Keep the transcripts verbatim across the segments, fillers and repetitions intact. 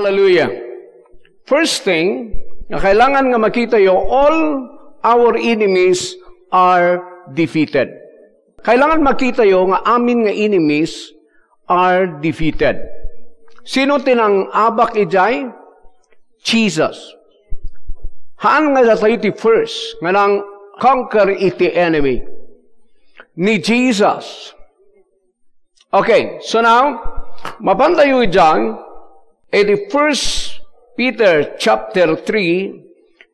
Hallelujah. First thing, nga kailangan nga makitayo, all our enemies are defeated. Kailangan makitayo nga amin nga enemies are defeated. Sino ti nang-abak idiay? Jesus. Haan nga datayo ti first nga nang-conquer iti enemy. Ni Jesus. Okay, so now, mapantayo idiay, iti First Peter chapter three,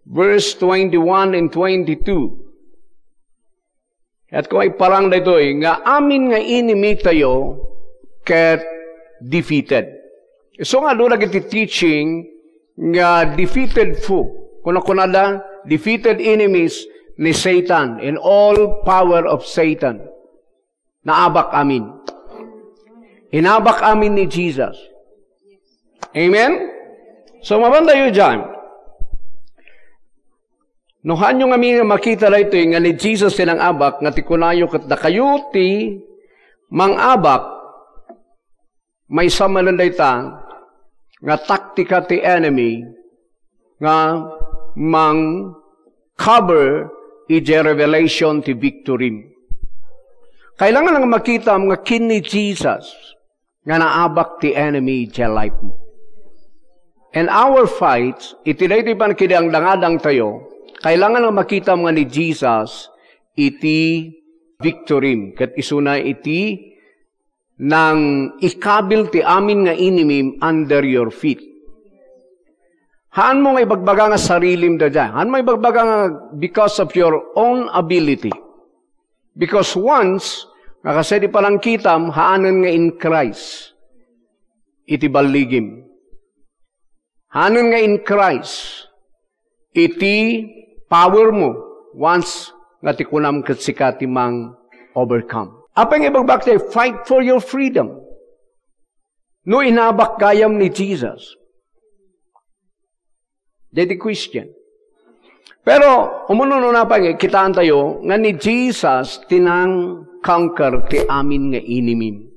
verse twenty-one and twenty-two. Ket ko iparang daytoy, nga amin nga enemy tayo ket defeated. So nga, duna dagiti teaching nga defeated foe. Kuna-kunada, defeated enemies ni Satan and all power of Satan. Naabak amin. Inabak amin ni Jesus. Amen? So, mapantayo dyan. No, haanyo ngamin nga makita daytoy nga ni Jesus ti nang-abak, nga ti kunayo ket dakayo ti mang-abak, maysa manen dayta nga taktika ti enemy nga mang-cover iti revelation ti victory. Kailangan nga makita nga kin ni Jesus nga naabak ti enemy iti life mo. And our fights, iti daytoy pannakidangdangadang tayo, kailangan nga makita nga ni Jesus iti victory. Ket isuna iti nang-ikabil ti amin nga enemy under your feet. Haan mo nga ibagbaga nga sarilim dayta. Haan mo ibagbaga nga because of your own ability. Because once, nga kasdi panangkitam, haanen nga in Christ iti balligim. Haanen nga in Christ iti power mo once nga ti kunam ket sika ti mang-overcome. Apay nga ibagbaga ti fight for your freedom? No inabak gayam ni Jesus. Daydi question. Pero, umuna-una pay, kitaan tayo nga ni Jesus ti nang-conquer ti amin nga enemy.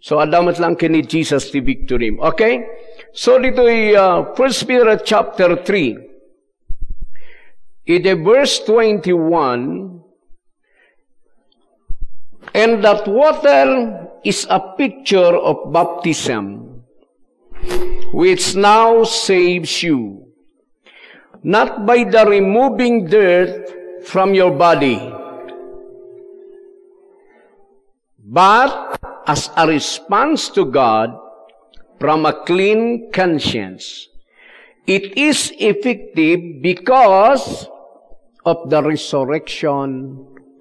So, adda met lang ken ni Jesus ti victory. Okay? So, ditoy, uh, First Peter chapter three, iti verse twenty-one, "And that water is a picture of baptism, which now saves you, not by the removing dirt from your body, but as a response to God from a clean conscience. It is effective because of the resurrection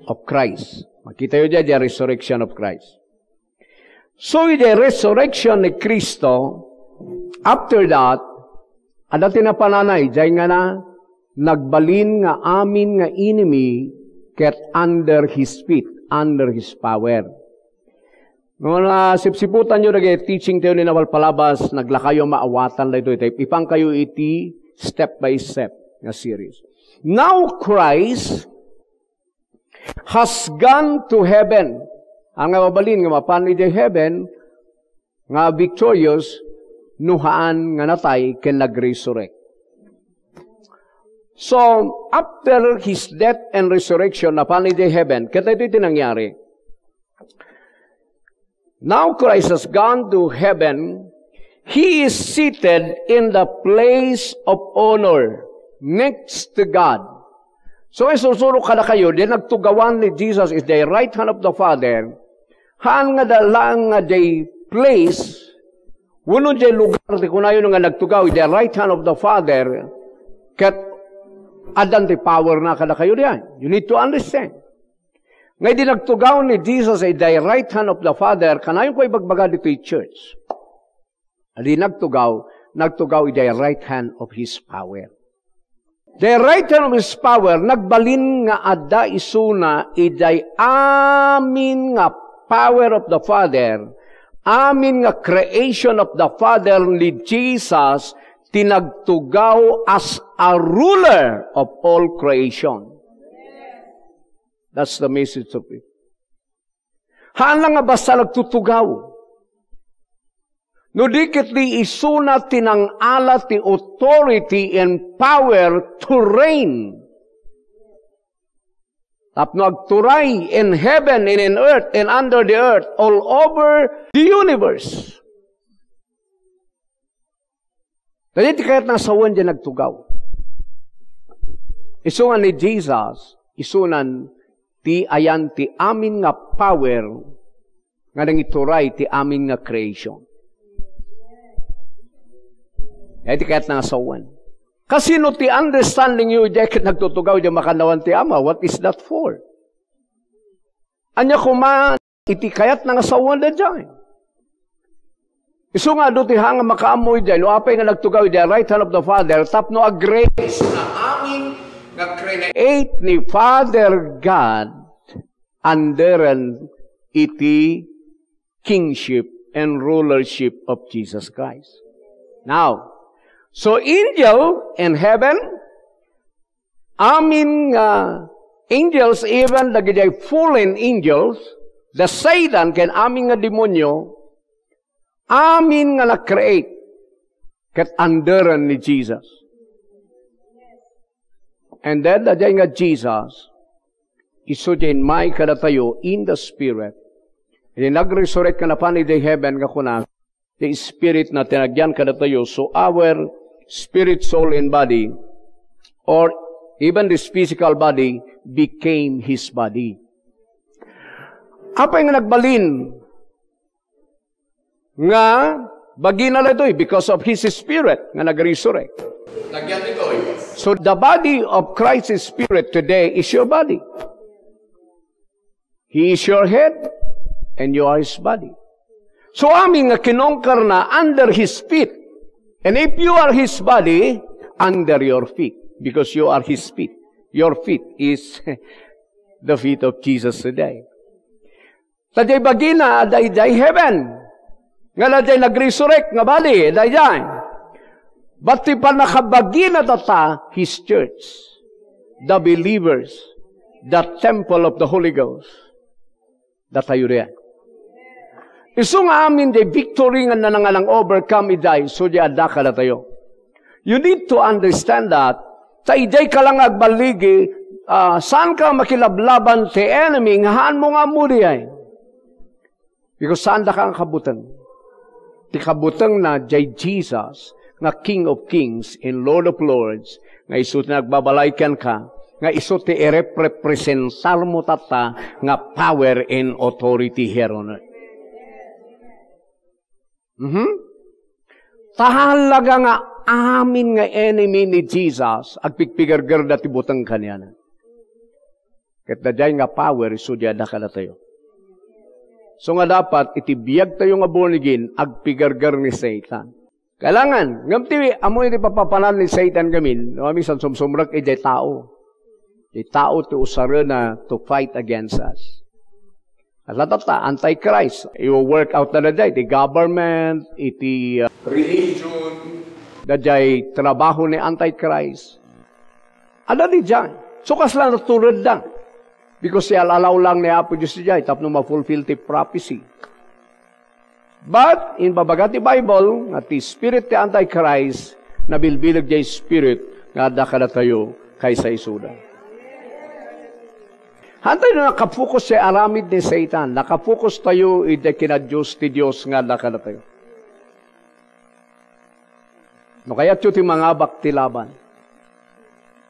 of Christ." Makita yo diay, the resurrection of Christ. So, the resurrection ni Cristo, after that, adda ti napananay, diay nga na, nagbalin nga amin nga enemy ket under his feet, under his power. No, nasipsiputan yo dagiti teaching tayo ni napalpalabas, naglakayo maawatan daytoy. Tay, ipan kayo iti step by step nga series. Now Christ has gone to heaven. Haan nga mabalin nga mapan idiay heaven, nga victorious, no haan nga natay ken nag-resurrect. So, after his death and resurrection, napan idiay heaven, ket daytoy ti nangyari. Now Christ has gone to heaven. He is seated in the place of honor next to God. So, isursuro kadakayo, diay nagtugawan ni Jesus is the right hand of the Father. Haan nga da-, laeng nga diay place, wenno diay lugar, ti kunayo nga nagtugaw, the right hand of the Father, ket addan ti power na kadakayo diay. You need to understand. Nga idi nagtugaw ni Jesus iti right hand of the Father, kanayon ko ibagbaga ditoy church. Idi nagtugaw, nagtugaw iti right hand of His power. The right hand of His power, nagbalin nga adda isuna iti amin nga power of the Father, amin nga creation of the Father ni Jesus, ti nagtugaw as a ruler of all creation. That's the message of it. Haan lang nga basta nagtutugaw. No di ket di isuna ti nangala ti authority and power to reign. Tapno agturay in heaven and in earth and under the earth, all over the universe. Daydi ti kayat nga sawen diay nagtugaw. Isu nga ni Jesus, isunan ti ayan ti amin nga power nga nangituray ti amin nga creation. Daydi ti kayat nga sawen. Kasino ti understanding yu, diay ket nagtutugaw, diay makannawan ti Ama? What is that for? Ania koma iti kayat nga sawen daydiay? Isu nga adu ti ha nga makaammo idiay, no apay nga nagtugaw idiay right hand of the Father, tapno agready isuna amin nga create ni Father God underen iti kingship and rulership of Jesus Christ. Now, so angel in heaven, amin nga angels, even dagidiay fallen angels, the Satan ken amin nga demonio, amin nga na-create ket underen ni Jesus. And then, daydiay nga Jesus, isu diay immay kadatayo in the Spirit. Idi nag-resurrect nga napan idiay heaven nga kuna, the Spirit na tinagyan kadatayo, so our spirit, soul, and body, or even this physical body, became His body. Apay nga nagbalin nga bagina daytoy? Because of His Spirit nga nag-resurrect. Tagyan ditoy. So the body of Christ's Spirit today is your body. He is your head, and you are His body. So amin nga kinongkar na under His feet. And if you are His body, under your feet. Because you are His feet. Your feet is the feet of Jesus today. Ta diay bagina, daydiay heaven. Nga daydiay nag-resurrect nga body, daydiay. But ti pannakabagina tatta, His church, the believers, the temple of the Holy Ghost. Datayo diay. Isu nga amin diay victory nga nanangalang overcome idiay, isu diay adda kadatayo. You need to understand that, ta idiay ka lang agballigi, ah, saan ka makilablaban ti enemy nga haan mo nga ammo diay. Because saan daka nga kabuteng? Ti kabutengna diay Jesus nga King of Kings and Lord of Lords, nga isu ti nagbabalay kenka, nga isu ti irepresentar mo tatta nga power and authority here on earth. Mhm. Talaga nga amin nga enemy ni Jesus, agpigpigergerda ti buteng kaniana. Ket daydiay nga power isu diay adda kadatayo. So nga dapat iti biagtayo nga born again, agpigerger ni Satan. Kailangan, ngem ti ammo iti papapanan ni Satan ngamin, no, amin san sumsumrek idiay tao. Ti tao ti usarena to fight against us. Kasla tatta, antichrist. I-work out na daydiay, iti government, iti, uh, religion. Daydiay trabaho ni antichrist. Adda daydiay. So, kasla naturedda. Because ial-alaw lang ni Apo Dios daydiay, tapno ma-fulfill ti prophecy. But, imbabaga ti Bible, nga ti spirit ti antichrist, nabilbileg diay spirit nga adda kadatayo kaysa isuda. Hantay no nakapokus ti aramid ni Satan, nakapokus tayo iti kinadios ti Dios nga adda kadatayo. No kayatyo ti mangabak ti laban,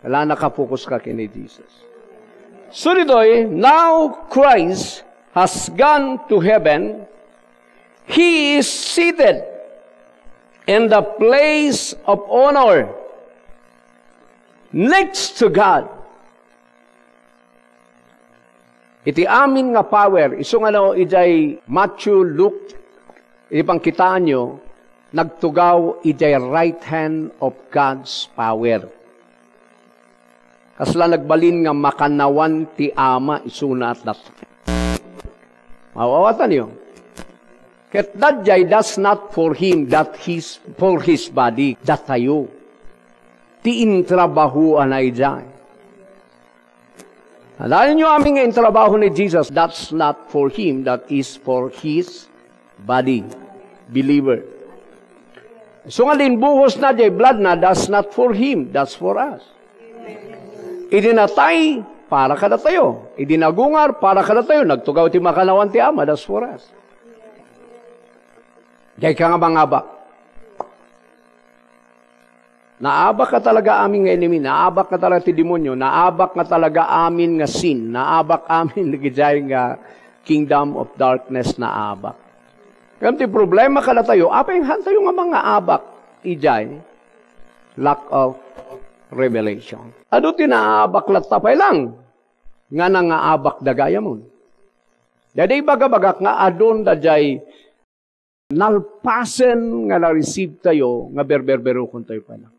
kailangan nakapokus ka ken ni Jesus. So ditoy, now Christ has gone to heaven. He is seated in the place of honor next to God. Iti amin nga power, isu nga no, idiay Matthew, Luke, iti pangkitaanyo, nagtugaw idiay right hand of God's power. Kasla nagbalin nga makannawan ti Ama, isuna at that. Maawatanyo? Ket daydiay, that's not for him, that his, for his body, datayo. Ti intrabahoanna idiay. Adalanyo amin nga intrabaho ni Jesus, that's not for him, that is for his body, believer. So nga linbuhosna, jay bloodna, that's not for him, that's for us. Idi natay, para kadatayo. Idi nagungar, para kadatayo. Nagtugaw ti makannawan ti Ama, that's for us. Jay ka nga mangabak. Naabak nga talaga amin nga enemy, naabak nga talaga ti demonyo, naabak nga talaga amin nga sin, naabak amin dagiti nga kingdom of darkness, naabak. Ngem ti problema kadatayo, apay hantayo nga mangaabak idiay lack of revelation. Adu ti naabak latta pay lang nga nangaabak da gayamon. Daydi ibagabagak nga adun daydiay nalpasen nga na-receive tayo nga berberberukon tayo pay lang.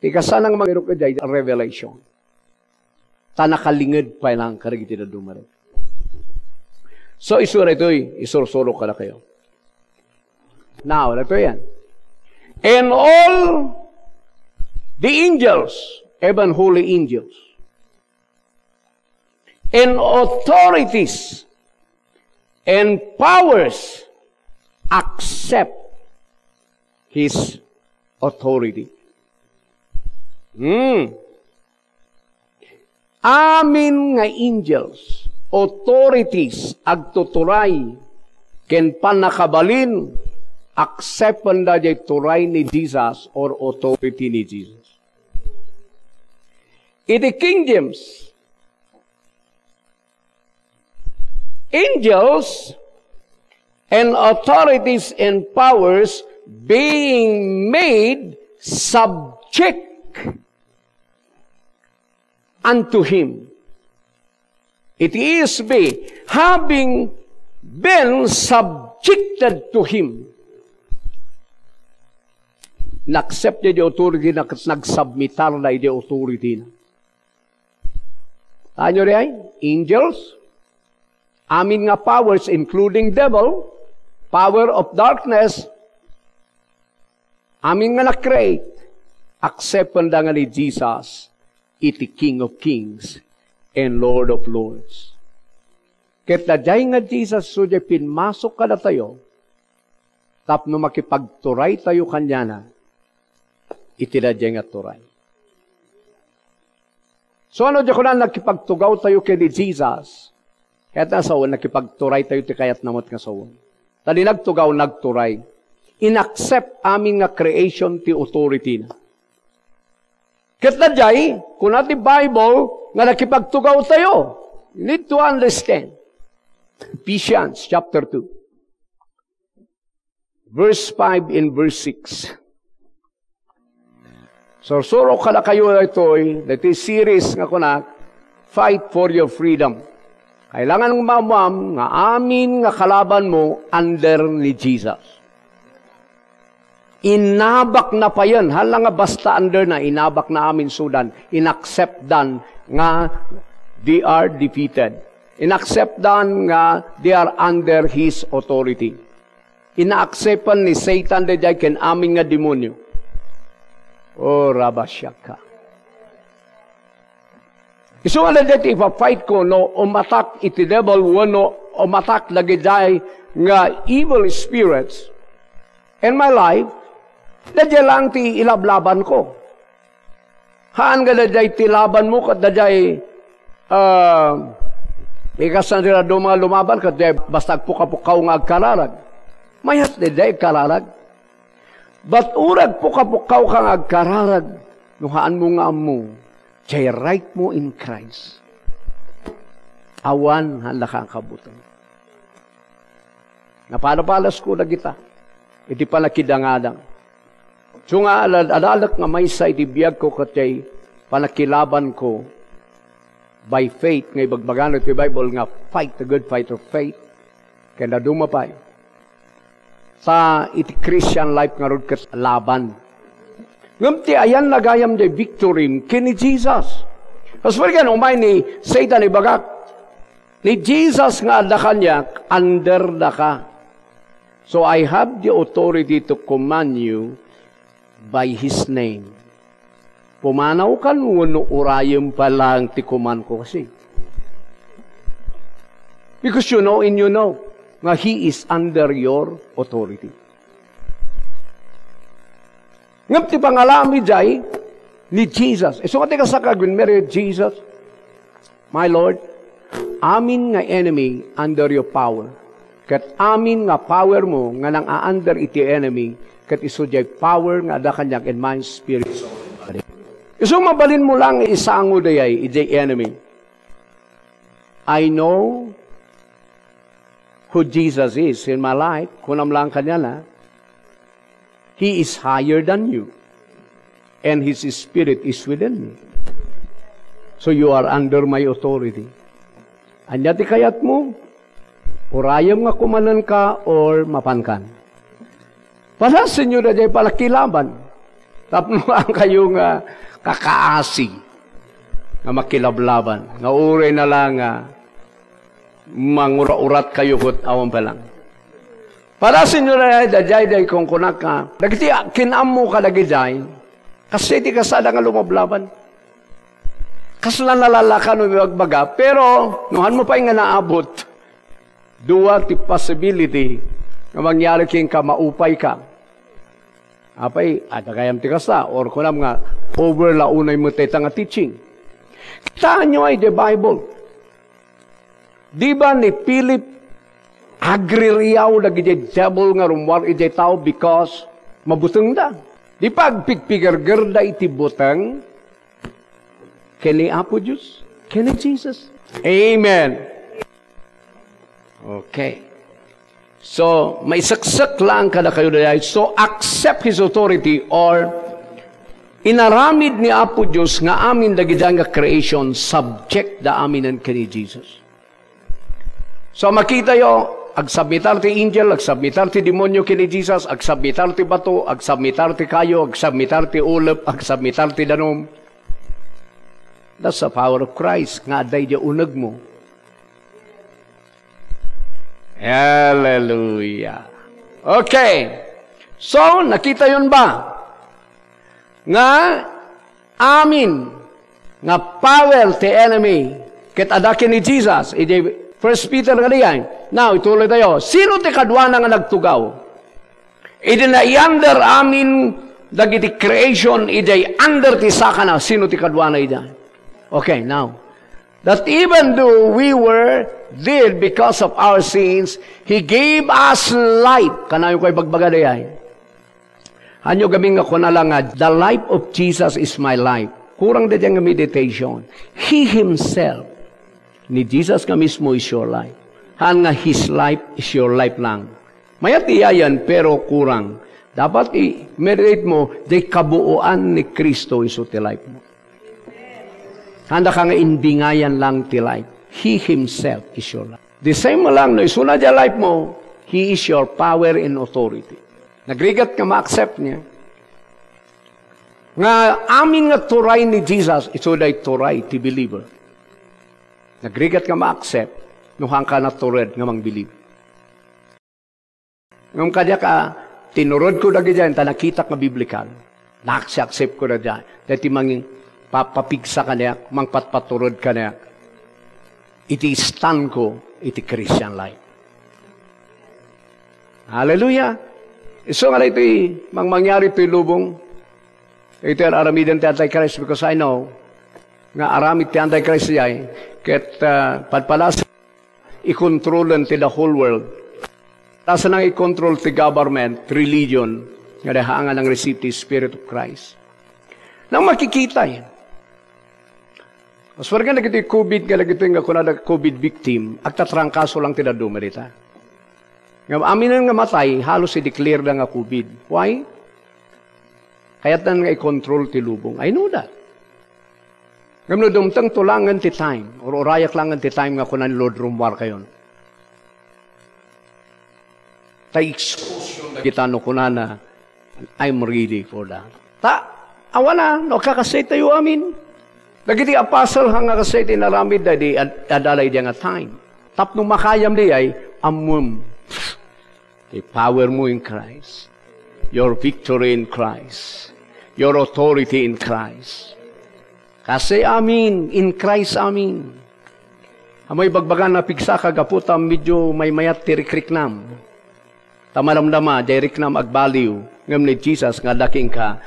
Ti kasano nga mangirok idiay revelation. Ta nakalinged pay lang kadagiti dadduma. So, isu daytoy, isursuro kadakayo. Now, ito yan. And all the angels, even holy angels, and authorities and powers accept his authority. Hmm. Amin nga angels, authorities, agtuturay, ken pannakabalin, acceptanda jay turay ni Jesus or authority ni Jesus. Iti King James, angels and authorities and powers being made subject unto him. It is be, having been subjected to him. Na-accept niya di authority na, nagsubmitar na di authority na. Ano diay? Angels? Amin nga powers, including devil, power of darkness, amin nga na-create, acceptanda nga ni Jesus iti King of Kings and Lord of Lords. Ket daydiay nga Jesus, isu diay pimmasok kadatayo, tapno makipagturay tayo kaniana iti daydiay nga turay. So, ano diay kunan, nakipagtugaw tayo ken ni Jesus? Kayat na sawen, nakipagturay tayo ti kayatna met nga sawen. Ta di nagtugaw, nagturay. Inaccept amin nga creation ti authority na. Ket daydiay, kuna ti Bible nga nakipagtugaw tayo. You need to understand. Ephesians chapter two. Verse five and verse six. Sursuro kadakayo daytoy, daytoy series nga kuna, Fight for Your Freedom. Kailangan mo maammoan nga amin nga kalaban mo under ni Jesus. Inabak na payen, hala nga basta under na, inabak na amin sudan, inaccept dan nga they are defeated. Inaccept dan nga they are under his authority. Ina-acceptan ni Satan daydiay ken amin nga demonyo. O, rabashaka. Isu nga daydiay ti ipa-fight ko no umatak iti devil wenno umatak dagijay nga evil spirits in my life, daydiay lang ti ilablaban ko. Haan nga daydiay ti laban mo, ket daydiay, ah, ikas na ti dadduma nga lumaban, ket daydiay basta agpukapukkaw nga agkararag. Mayat daydiay agkararag. But uray agpukapukkaw ka nga agkararag, no haan mo nga ammo, jay right mo in Christ. Awan, haan daka kabutangan. Napalapalasko dagita iti panakidangadang. Isu nga ad-, adalek nga maysa iti biagko ket jay panakilabanko by faith nga ibagbagana ti Bible nga fight the good fight of faith. Ken dadduma pay. Ta iti Christian life ngarud ket laban. Ngem ti ayanna gayam jay victory ken ni Jesus. Kas pay kan umay ni Satan ibagak, ni Jesus nga adda kaniak, under daka. So I have the authority to command you by His name. Pumanaw kan wenno urayem pa lang ti kumanko kasi. Because you know and you know nga He is under your authority. Ngem ti pangalam idiay ni Jesus. Isu nga ti kasta ka agwinmeri, Jesus, "My Lord, amin nga enemy under your power. Ket amin nga power mo nga nang-a-under iti enemy, ket isu diay power nga adda kaniak in my spirit." Isu mabalin mo lang isango dayay idiay enemy. I know who Jesus is in my life. Kunam lang kaniana, "He is higher than you, and His Spirit is within me. So you are under my authority." Ania ti kayatmo? Urayem nga kumanenka or mapankan? Padasenyo daydiay panakilaban. Tapno kayo nga kakaasi nga makilablaban. Nga uray na lang nga mangura-urat kayo ket awan pa lang. Padasenyo daydiay, daydiay, daydiay kunkunak nga, dagiti kin-ammo kadagidiay, kas iti kasada nga lumablaban. Kasla nalalakan no ibagbaga, pero no han mo pay nga naabot, dua ti possibility nga mangyari kenka, maupay ka. Apay, adda gayam ti kasta, or kunam nga, over la unay met dayta nga teaching. Kitaenyo ay the Bible. Di ba ni Philip agririaw dagiti devil nga rummuar idiay tao because mabutengda? Di ba agpigpigergerda iti buteng ken ni Apo Dios, ken ni Jesus? Amen. Okay. So, maiseksek lang kadakayo dayay. So, accept His authority, or inaramid ni Apo Dios nga amin dagiti nga creation, subject da aminen ken ni Jesus. So, makitayo, agsubmitar ti angel, agsubmitar ti demonio ken ni Jesus, agsubmitar ti bato, agsubmitar ti kayo, agsubmitar ti ulep, agsubmitar ti danum. That's the power of Christ nga adda idiay unegmo. Hallelujah. Okay. So, nakitayon ba nga amin nga power ti enemy ket adda ken ni Jesus, idi First Peter nga diay. Now, ituloy tayo. Sino ti kaduana nga nagtugaw? Idi naiander amin dagiti creation, idiay under ti sakana, sino ti kaduana idiay? Okay, now, that even though we were dead because of our sins, He gave us life. Kanayon ko ibagbaga dayay. Ania gamin nga kuna la nga, "The life of Jesus is my life." Kurang daydiay nga meditation. He Himself, ni Jesus nga mismo is your life. Haan nga His life is your life lang. Mayat iyayan, pero kurang. Dapat i-meditate mo, di kabuoan ni Cristo isu ti life mo. Handa ka nga imbingayan lang ti life. He Himself is your life. The same lang, no, isuna diay life mo, He is your power and authority. Nagrigat nga ma-accept niya. Nga amin nga turay ni Jesus, isu diay turay ti believer. Nagrigat nga ma-accept, no, haanka natured nga mangbilib. Ngem kadiak a, tinurodko dagidiay, ta nakitak nga biblikal. Naaksi-aksepko daydiay. Daytoy mangin-, pa-, papigsa kaniak, mangpatpaturod kaniak iti stand ko iti Christian life. Hallelujah! Isu nga daytoy mangmangyari toy lubong, iti ar-aramiden ti Antichrist, because I know nga aramid ti Antichrist diay, ket, ah, padpadas ikontrolen ti the whole world. Ta saan nga ikontrol ti government, religion, nga diay haan nga nang-receive ti Spirit of Christ. Nang makikita, eh. As far nga dagiti covid, nga dagiti nga kunada covid victim, agtatrangkaso lang ti dadduma dita. Nga aminen nga matay, halos i-declare da nga covid. Why? Kayatna nga i-control ti lubong. I know that. Ngem no dumteng to langen ti time, or urayak langen ti time nga kuna ni Lord, "Rummuar kayon." Ta exhaustion dagita no kunana, "I'm ready for that." Ta, awana, no, kakasay tayo amin. Dagiti apostle nga kasay ti inaramid da di ad-, adala idi nga time. Tapno makayam di ay, ammom. Ti power mo in Christ. Your victory in Christ. Your authority in Christ. Kasi amin, in Christ amin. Amoy bagbaga na pigsa ka gapu ta medyo may mayat ti rikriknam. Ta madamdama, diay riknam agbaliw, ngem ni Jesus nga adda kenka,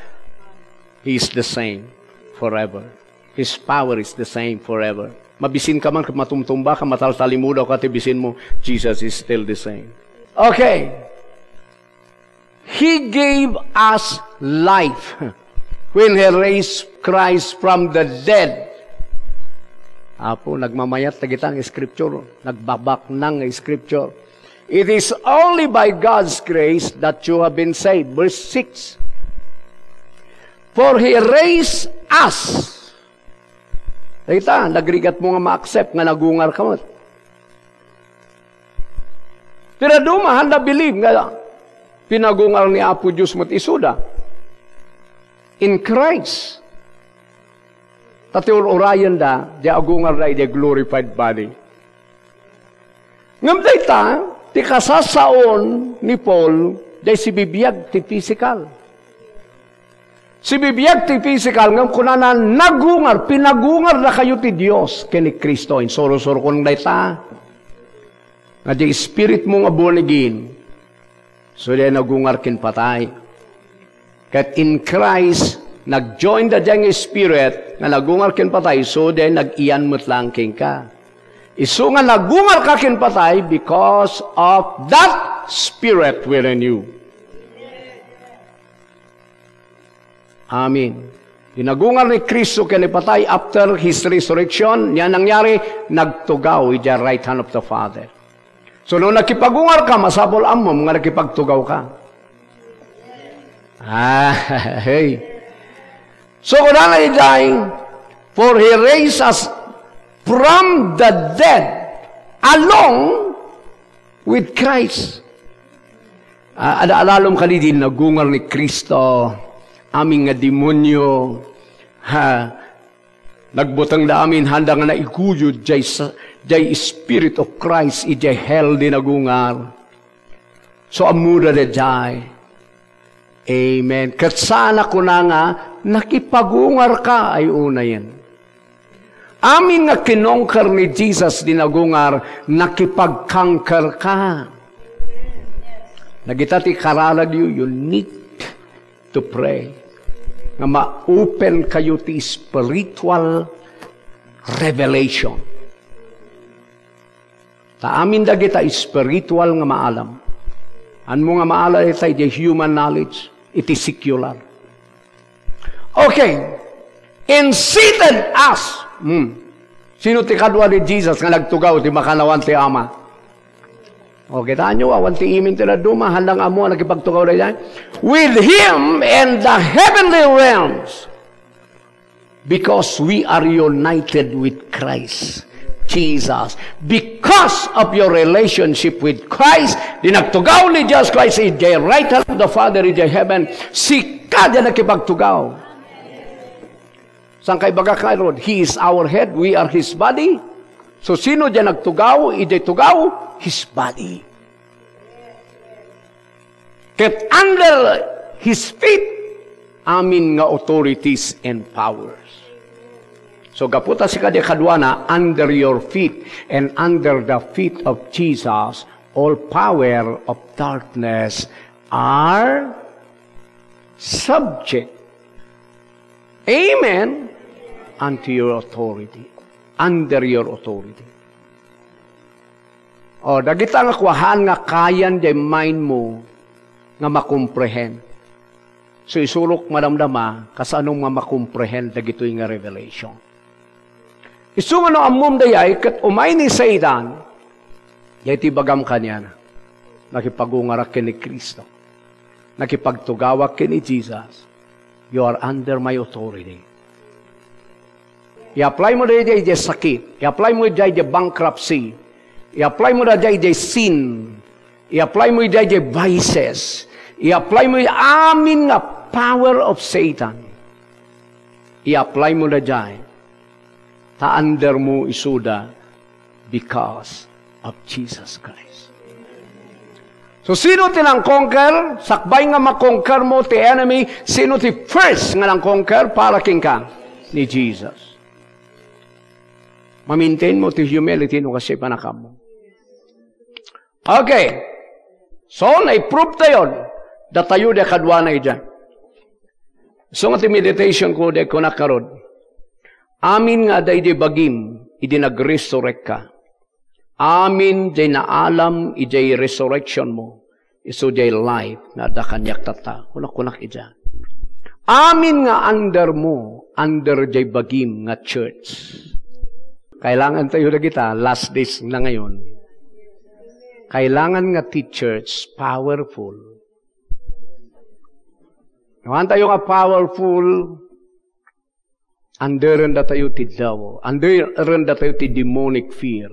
He is the same forever. His power is the same forever. Mabisinka man, matumtumba ka, mataltalimudaw ka, ti bisinmo, Jesus is still the same. Okay. He gave us life when He raised Christ from the dead. Apo, nagmamayat dagita nga scripture, nagbabaknang nga scripture. It is only by God's grace that you have been saved. Verse six. For He raised us. Dagita, nagrigat mo nga ma-accept nga nagungar ka met. Pero duma, handa believe nga pinagungar ni Apo Dios met isuda in Christ. Ta ti ur-urayenda, diay agungarda iti glorified body. Ngem dayta, ti kasasaon ni Paul, diay sibibiag ti physical. Sibibiag ti physical, ngem kunana, nagungar, pinagungar dakayo ti Dios ken ni Cristo. Insuro-suro ko dayta. Nga diay spirit mo nga born again, so diay nagungar ken patay. Ket in Christ, nag-join da diay nga spirit nga nagungar ken patay, so diay nag-iyan met laeng kenka. Isu nga nagungar ka ken patay because of that spirit within you. Amen. Ti nagungar ni Cristo ken ni patay after His resurrection, niya nangyari, nagtugaw idiay right hand of the Father. So, no nakipagungar ka, masapul ammom nga nakipagtugaw ka. Ah, hey. So, kunana idiay, for He raised us from the dead along with Christ. Ah, ada alalom kadi di nagungar ni Cristo, amin nga demonyo, ha, nagbutengda amin, handa nga naiguyod jay sa-, jay Spirit of Christ, idiay hell di nagungar. So, ammoda dayjay. Amen. Ket saan a kuna nga, nakipagungar ka, ay unayen. Amin nga kinongker ni Jesus di nagungar, nakipagkangker ka. Dagita ti kararagyo, you need to pray. Nga ma-open kayo ti spiritual revelation. Ta amin dagita spiritual nga maalam. Ammom nga maalam ita iti human knowledge, iti secular. Okay. And seated us. Hmm. Sino ti kadua ni Jesus nga nagtugaw ti makannawan ti Ama? O, kitaenyo, awan ti imin ti dadduma, handang ammo a nakipagtugaw daydiay. With Him in the heavenly realms. Because we are united with Christ Jesus. Because of your relationship with Christ, di nagtugaw ni Jesus Christ, idiay right hand of the Father, idiay heaven, sika di nakipagtugaw. Saan kay baga karon? He is our head, we are His body. So, sino di nagtugaw, idiay tugaw? His body. Ket under His feet, amin nga authorities and powers. So, gapu ta sika di kaduana, under your feet and under the feet of Jesus, all power of darkness are subject. Amen. Unto your authority. Under your authority. O, dagita nga kuahan nga kayan diay mind mo nga makomprehend. So, isurok madamdama, kasanom nga makomprehend dagitoy nga revelation. Isu nga no ammom dayay, ket umay ni Satan, diay ti ibagam kaniana, nakipagungarak ken ni Cristo. Nakipagtugawak ken ni Jesus. You are under my authority. I-apply mo daydiay idiay sakit. I-apply mo daydiay idiay bankruptcy. I-apply mo daydiay idiay sin. I-apply mo daydiay idiay vices. I-apply mo idiay amin nga power of Satan. I-apply mo daydiay. Ta under mo isuda because of Jesus Christ. So, sino ti nang-conquer? Sakbay nga ma-conquer mo ti enemy, sino ti first nga nang-conquer para kenka? Ni Jesus. Ma-maintain mo ti humility no kasdiay pannakaammo. Okay. So, naiprove tayon, datayo di kaduana idiay. So nga ti meditation ko, di kunak karod, amin nga adda idiay bagim, idi nag-resurrect ka. Amin diay naalam idiay resurrection mo, isu diay life nga adda kaniak tatta. Kunak-kunak idiay. Amin nga under mo, under diay bagim nga church. Kailangan tayo dagita, last days na ngayon. Kailangan nga ti church powerful. Nuan tayo nga powerful, underen datayo ti devil, underen datayo ti demonic fear.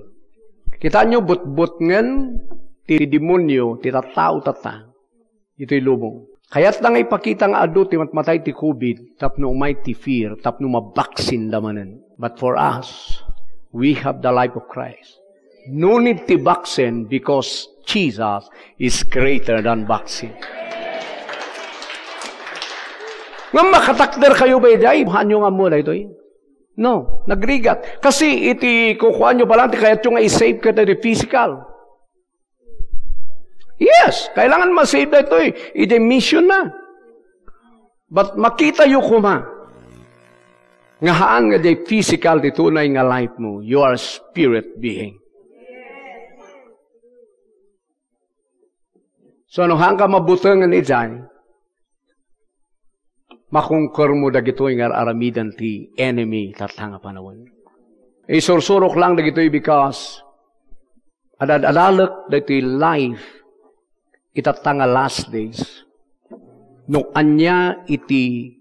Kitaenyo, butbutngen ti demonio ti tattao tatta. Itoy lubong. Kayatda nga ipakita nga adu ti matmatay ti covid tapno umay ti fear, tapno mabaksinda manen. But for us, we have the life of Christ. No need ti vaccine because Jesus is greater than vaccine. Nga makatakder kayo ba idiay? Hanyo nga mo daytoy? No, nagrigat. Kasi iti kukuanyo pa lang, ti kayatyo nga i-save ka ti physical. Yes, kailangan ma-save daytoy. Iti mission na. But makitayo kuma nga haan nga diay physical ti tunay nga life mo. You are a spirit being. So, no haan ka mabutengen idiay, makonquer mo dagitoy nga ar-aramiden ti enemy tatta nga panawen. Isursurok lang dagitoy because ad-adalek dagitoy life itatta nga last days. No ania iti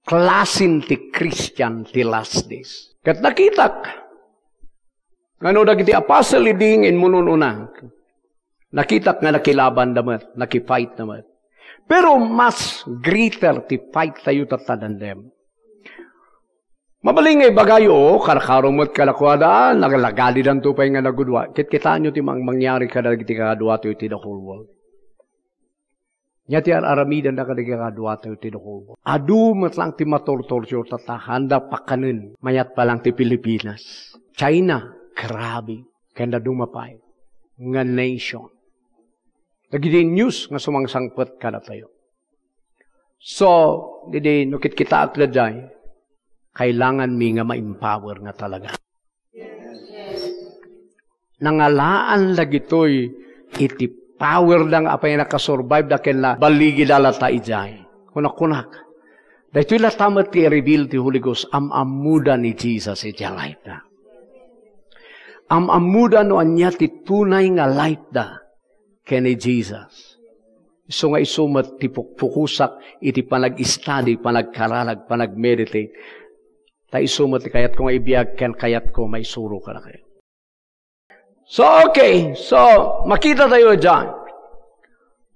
klasin ti Christian ti last days. Ket nakitak, nga no dagiti apostle idi nga immunun-una, nakitak nga nakilabanda met, nakifight na met. Pero mas greater ti fight tayo tatta than them. Mabalin nga ibagayo, o, karkaro met kadakuada, nagalagalidanto pay nga nagudua. Kitkitaenyo ti mang-, mangyari kadagiti kakaduatayo ti the whole world. Nia ti ar-aramidenda kadagiti kakaduatayo ti the whole world. Adu met lang ti matortorture tatta, haanda pakanen. Mayat pa lang ti Pilipinas. China, grabe. Ken dadduma pay nga nation. Dagiti news nga sumangsangpet kadatayo. So, didi, no kitkitaak daydiay, kailanganmi nga ma-empower nga talaga. Nangalaan dagitoy iti power da nga apay nakasurvive da ken nabaligi da latta idiay. Kunak-kunak, daytoy latta met ti i-reveal ti Holy Ghost, am-ammoda ni Jesus iti life da. Am-ammoda no ania ti tunay nga life da ken ni Jesus. Isu nga isu met ti pukpukosak iti panag-study, panagkararag, panag-meditate. Ta isu met ti kayatko nga ibiag ken kayatko maisuro kadakayo. So, okay. So, makita tayo dyan.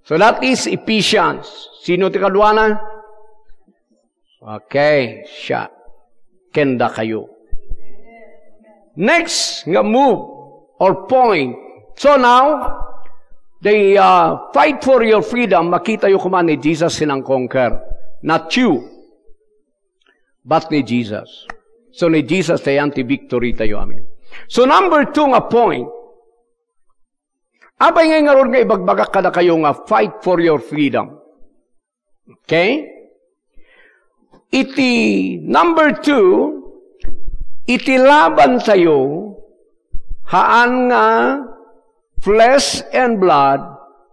So, that is Ephesians. Sino ti kaduana? Okay, siya. Ken dakayo. Next nga move or point. So now, the, uh, fight for your freedom, makita yo kuma ni Jesus sinang conquer. Not you, but ni Jesus. So ni Jesus, tayan ti victory tayo. Amen. So number two nga point, apay nga ngarud nga ibagbagak kadakayo nga fight for your freedom? Okay? Iti number two, iti laban tayo, haan nga flesh and blood,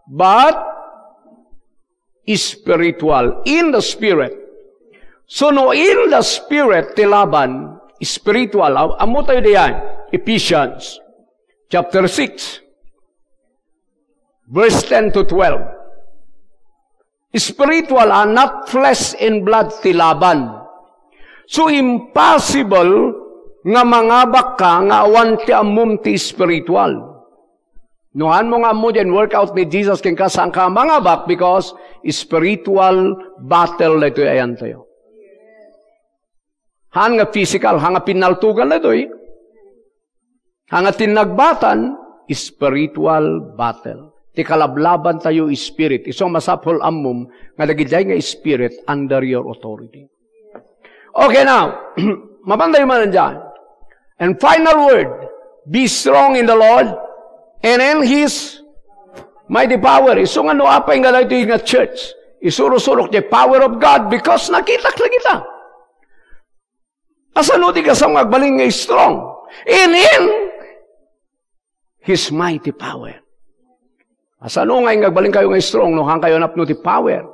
but spiritual, in the spirit. So, no in the spirit ti laban, spiritual, am-, ammo tayo diyan, Ephesians chapter six, verse ten to twelve. Spiritual, ah, not flesh and blood ti laban. So, impossible nga mangabak ka nga awan ti ammom ti spiritual. No, haan mo nga ammo diyan workout ni Jesus kenka, saan ka mangabak because spiritual battle daytoy ayan tayo. Haan nga physical, haan nga pinaltugan daytoy. Haan nga tinnagbatan, spiritual battle. Ti kalablaban tayo, spirit. Isu a masapul ammom nga dagidiay nga spirit under your authority. Okay, now, mapan tayo man dyan. And final word, be strong in the Lord and in His Mighty power. Isu nga no apay nga daytoy nga church, isuro-surok ti power of God because nakitak na kita. Asano ti kasam nga agbalin nga strong? In Him, His mighty power. Asano nga agbalin kayo nga strong no haankayo napno ti power?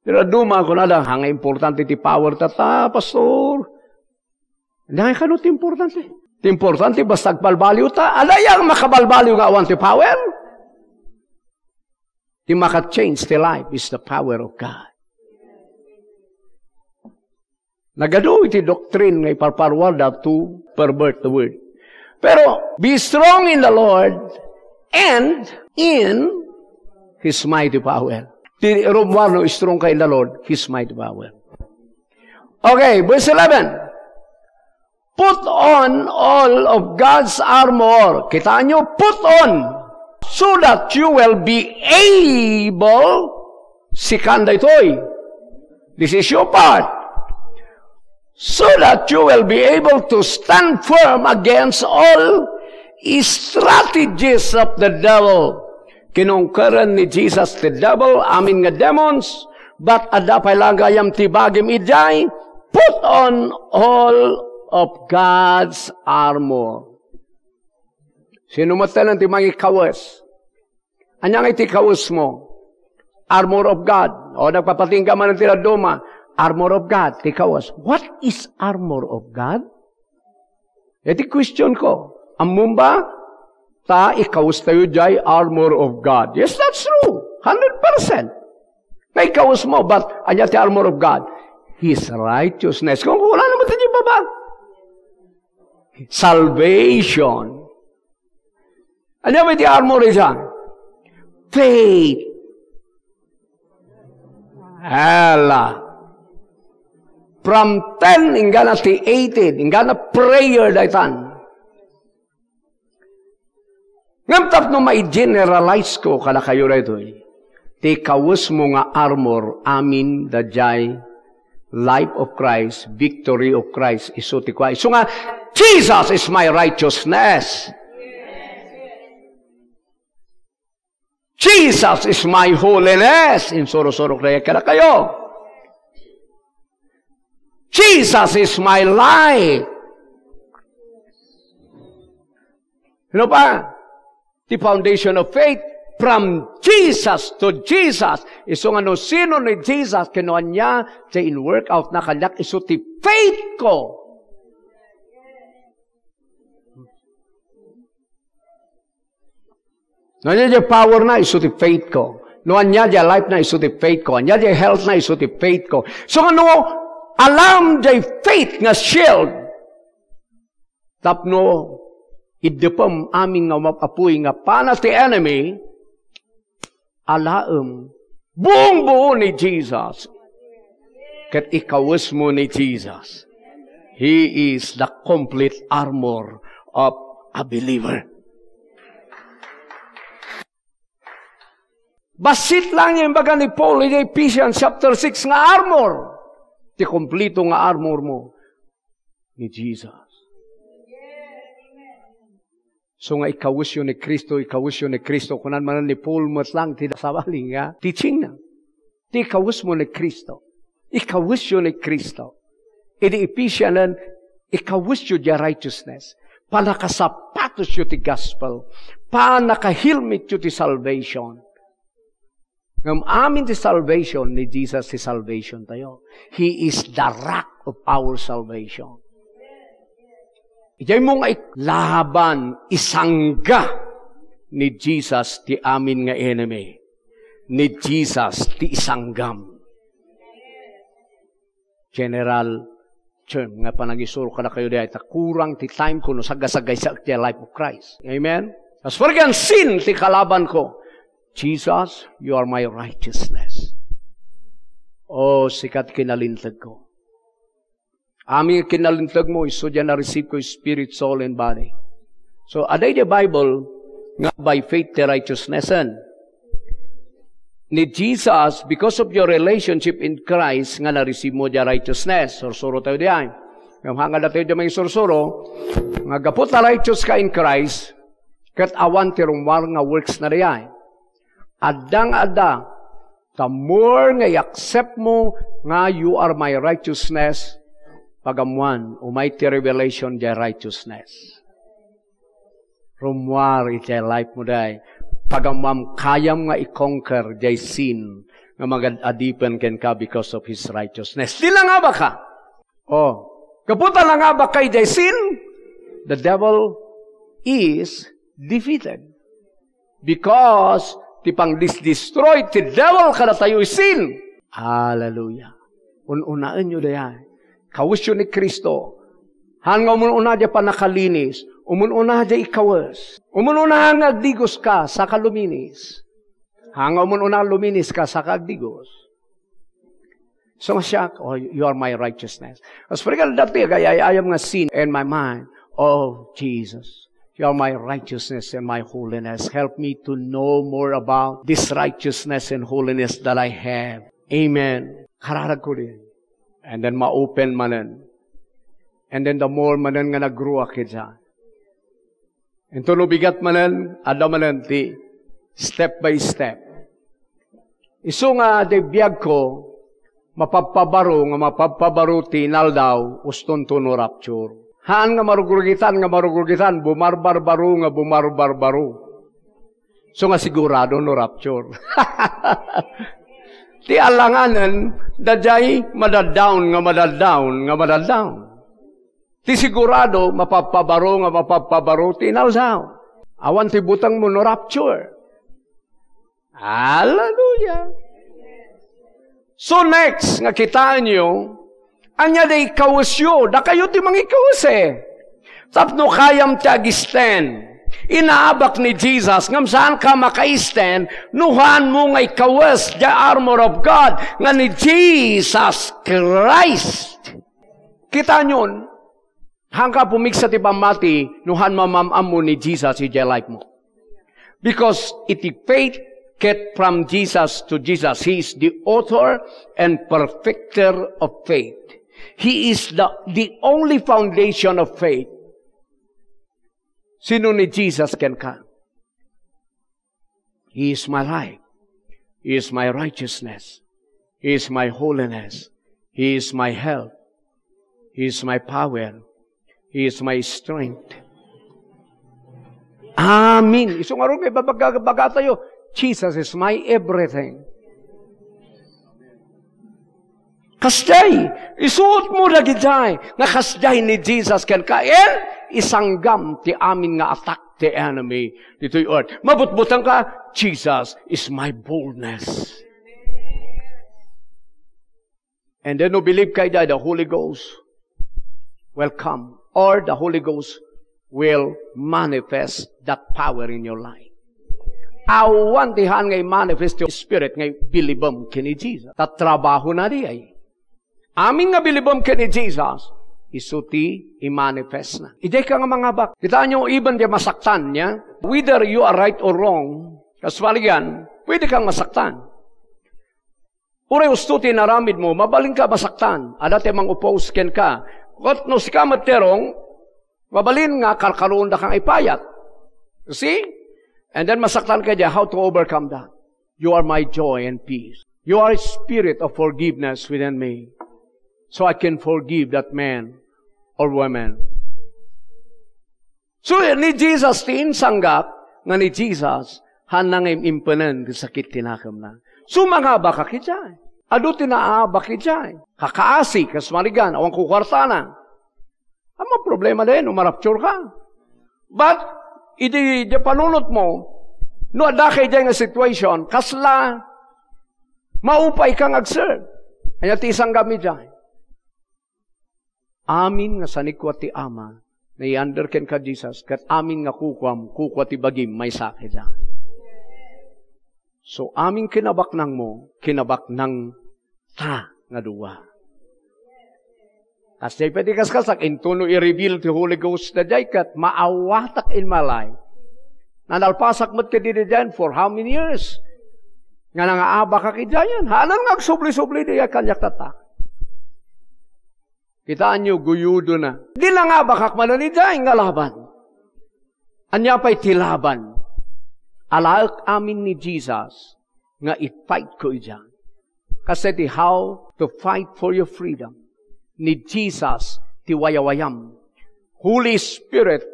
Pero duma, kunada, "Haan nga importante ti power ta, ta, pastor." Ania nga kano ti importante? Ti importante, basta agbalbaliw ta. Adda aya nga makabalbaliw nga awan ti power? Ti maka-change ti life is the power of God. Nagadu iti doctrine nga iparparuarda to pervert the word. Pero, be strong in the Lord and in His mighty power. Ti rummuar no strong ka in the Lord, His mighty power. Okay, verse eleven. Put on all of God's armor. Kita nyo, put on, so that you will be able, sikan daytoy. This is your part. So that you will be able to stand firm against all strategies of the devil. Kinungkeren ni Jesus ti devil, amin nga demons, but adda pay la gayam ti bagim idiay, put on all of God's armor. Sino met ti mangikawes? Ania nga iti kawesmo? Armor of God. O, nagpapatingga man ti dadduma. Armor of God, ti kawes. What is armor of God? Iti question ko, ammom ba? Ta ikawes tayo jay armor of God. Yes, that's true. Hundred percent. Nga ikawes mo, but ania ti armor of God? His righteousness. Kung wala naman tayo baba. Salvation. Ania ba ti armor idiay? Faith. Ala. From ten, inggana ti eighteen, inggana prayer daytan. Ngem tapno ma-generalize ko kadakayo daytoy, ti kawesmo nga armor, amin daydiay life of Christ, victory of Christ, isu ti kua. Isu nga, "Jesus is my righteousness. Jesus is my holiness." Insuro-surok na yan kadakayo. "Jesus is my life." Ano pa? The foundation of faith, from Jesus to Jesus. Isu nga no sino ni Jesus, kano ania ti in-work out na kaniak, isu ti faith ko. No ania diay power na, isu ti faith ko. No ania diay life na, isu ti faith ko. Ania diay health na, isu ti faith ko. So, nga no, alam diay faith nga shield. Tapno, iddepem amin nga umap-apuy nga pana ti enemy, alaem, buong-buo ni Jesus. Ket ikawesmo ni Jesus. He is the complete armor of a believer. Bassit lang yung imbaga ni Paul in Ephesians chapter six nga armor. Ti kompleto nga armor mo ni Jesus. So nga ikawesyo ni Cristo, ikawesyo ni Cristo. Kunan man ni Paul met lang ti sabali nga teaching na. Ti ikawesmo ni Cristo. Ikawesyo ni Cristo. Idi Ephesianen, ikawesyo diay righteousness. Panakasapatosyo ti gospel. Panakahilmetyo ti salvation. Ngem amin ti salvation ni Jesus ti salvation tayo. He is the rock of our salvation. Idiay mo nga ik-, laban, isangga ni Jesus ti amin nga enemy. Ni Jesus ti isanggam. General term nga panangisuro kadakayo diay, ta kurang ti time ko no sagasagaysaek ti life of Christ. Amen? As far as sin ti kalaban ko, Jesus, you are my righteousness. O, sika ti kinalinteg ko. Amin nga kinalinteg mo, isu diay na-receive ko spirit, soul, and body. So, adda idiay Bible nga by faith ti righteousnessen ni Jesus, because of your relationship in Christ, nga na-receive mo diay righteousness. Sursuro tayo diay. Ngem hangad tayo diay mangisursuro, nga gapu ta righteous ka in Christ, Ket awan ti rummuar nga works na dayay. Adda nga adda, the more nga i-accept mo nga you are my righteousness, pagammuan, umay ti revelation diay righteousness. Rummuar iti life mo, day. Pagammuam, kayam nga i-conquer diay sin nga magad-adipen kenka because of His righteousness. Di nangabaka. Oh, gapu ta nangabaka idiay sin, the devil is defeated. Because ti pangdisdestroy ti devil kadatayo is sin. Hallelujah. Un-unaenyo dayay. Kawesyo ni Cristo. Haan nga umun-una diay pannakalinis. Umun-una diay ikawes. Umun-una nga agdigos ka, saka luminis. Haan nga umun-una luminis ka, saka agdigos. So, siak, "Oh, you are my righteousness." As for example, dati, agay-ayam nga sin in my mind, "Oh, Jesus, you are my righteousness and my holiness. Help me to know more about this righteousness and holiness that I have." Amen. Kararag ko din. And then ma-open manen. And then the more manen nga nagruak ita. Inton no bigat manen, adda manen ti step by step. Isu nga diay biagko, mapabpabaro nga mapabpabaro ti inaldaw, ustonto no rapture. Haan nga marugrugitan nga marugrugitan, bumarbarbaro nga bumarbarbaro. So nga sigurado no rapture. Ti alanganen, daydiay madaddown nga madaddown nga madaddown. Ti sigurado, mapabpabaro nga mapabpabaro ti inaldaw. Awan ti butengmo no rapture. Hallelujah! So next nga kitaenyo, ania diay ikawesyo? Dakayo ti mangikawes, eh. Tapno kayam ti ag-stand. Inaabak ni Jesus, ngem saanka maka-stand no haanmo nga ikawes the armor of God nga ni Jesus Christ. Kitaenyon, haanka pumigsa ti pammati no haan mamam-ammo ni Jesus idiay life mo. Because iti faith ket from Jesus to Jesus, He is the author and perfecter of faith. He is the, the only foundation of faith. Sino ni Jesus kenka? He is my life. He is my righteousness. He is my holiness. He is my help. He is my power. He is my strength. Amen. Isu ngarud nga ibabaga-, bagatayo, "Jesus is my everything." Kasdiay, isuotmo dagidiay nga kasdiay ni Jesus kenka, and isanggam ti amin nga attack ti enemy ditoy earth. Mabutbutengka, "Jesus is my boldness." And then, no believeka idiay, the Holy Ghost will come, or the Holy Ghost will manifest that power in your life. Awan ti haan nga i-manifest ti Spirit nga bilibem ken ni Jesus. Ta trabahona diay. Amin nga bilibem ken ni Jesus, isu ti i-manifest na. Idiay ka nga mangabak. Kitaenyo, even diay masaktan, ya? Whether you are right or wrong, kaswalian, pwede kang masaktan. Uray usto ti inaramidmo, mabalinka masaktan. Adda ti mang-oppose kenka. Ket no sika met ti wrong, mabalin nga karkaroondakang ipayat. You see? And then masaktanka idiay, how to overcome that? "You are my joy and peace. You are a spirit of forgiveness within me. So I can forgive that man or woman." So, ni Jesus ti insanggam nga ni Jesus, haanna nga im-impenen ti sakit ti nakemna. So, mangabakak idiay. Adu ti naabak idiay. Kakaasi, kas marigan, awan kukuartana. Awan problema diay no ma-rapture ka. But, idi, idi panunotmo, no adda ka idiay nga situation, kasla maupay ka nga ag-serve. Ania ti isanggam idiay? Amin nga sanikua ti Ama, naiyander kenka, Jesus, ket amin nga kukuam, kukua ti bagim, maysa kida. So, amin kinabaknangmo, kinabaknangta nga dua. Kasdiay pay ti kaskasdaan, intono i-reveal ti Holy Ghost daydiay, ket maawatak in my life. Nanalpasak met kadi daydiay for how many years? Nga nangaabakak idiayen. Haanen nga agsubli-subli daydiay kaniak tatta. Kitaenyo, guyudona. Di nangabakak manen idiay nga laban. Ania pay ti laban? Alaek amin ni Jesus nga i-fight ko idiay. Kas iti how to fight for your freedom. Ni Jesus ti wayawayam. Holy Spirit,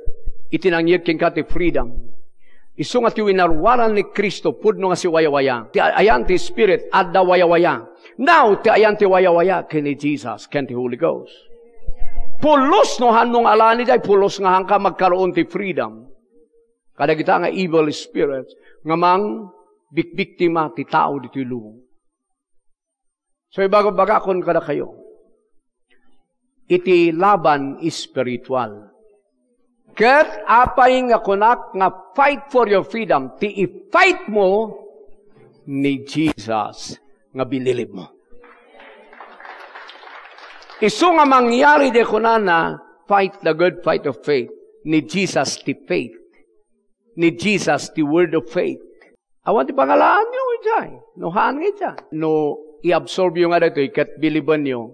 iti nangyeg kenka ti freedom. Isu nga ti winaruaran ni Cristo, pudno nga siwayawaya. Ti ayan ti Spirit, adda wayawaya. Now, ti ayan ti wayawaya, ken ni Jesus, ken ti Holy Ghost. Pulos no hanno nga alani jay, pulos nga hanka magkaroon ti freedom. Kadagita nga evil spirits, nga mang bikbiktima ti tao ditoy lubong. So, ibagabagakon kadakayo, iti laban spiritual. Ket apay nga kunak nga fight for your freedom, ti i-fight mo ni Jesus nga binilib mo. Isu nga mangyari di kunana, fight the good fight of faith. Ni Jesus ti faith. Ni Jesus ti word of faith. Awan ti pangalaanyo idiay. No haan nga idiay. No i-absorb yo nga daytoy ket bilibenyo,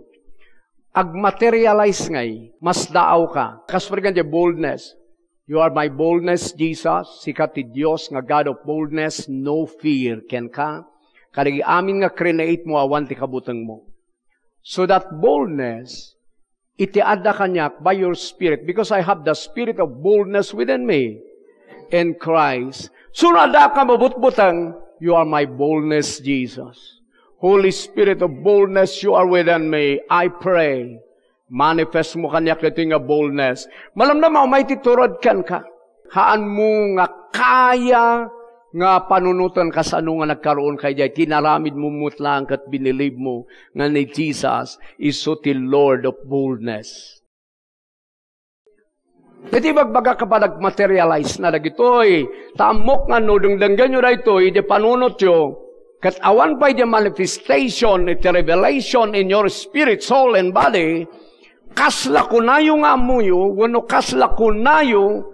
agmaterialize ngay, masdaaw ka. Kas parigan di boldness. "You are my boldness, Jesus. Sika ti Dios nga God of boldness, no fear," kenka. Kadagiti amin nga create mo, awan ti kabuteng mo. So that boldness, iti adda kaniak by your Spirit, because I have the spirit of boldness within me in Christ. So, no adda ka mabutbuteng, you are my boldness, Jesus. Holy Spirit of boldness, you are within me. I pray, manifest mo kaniak daytoy nga boldness. Malamdama, umay ti tured kenka. Haan mo nga kaya nga panunoten kasano nga nagkaroon ka idiay tinaramid mo met laeng ket binilib mo nga ni Jesus isu ti Lord of boldness. Iti bagbagak a panagmaterialize na dagitoy, ta ammok nga no dengdenggenyo daytoy, di panunotyo, ket awan pay di manifestation, iti revelation in your spirit, soul, and body, kasla kunayo nga ammoyo, wenno kasla kunayo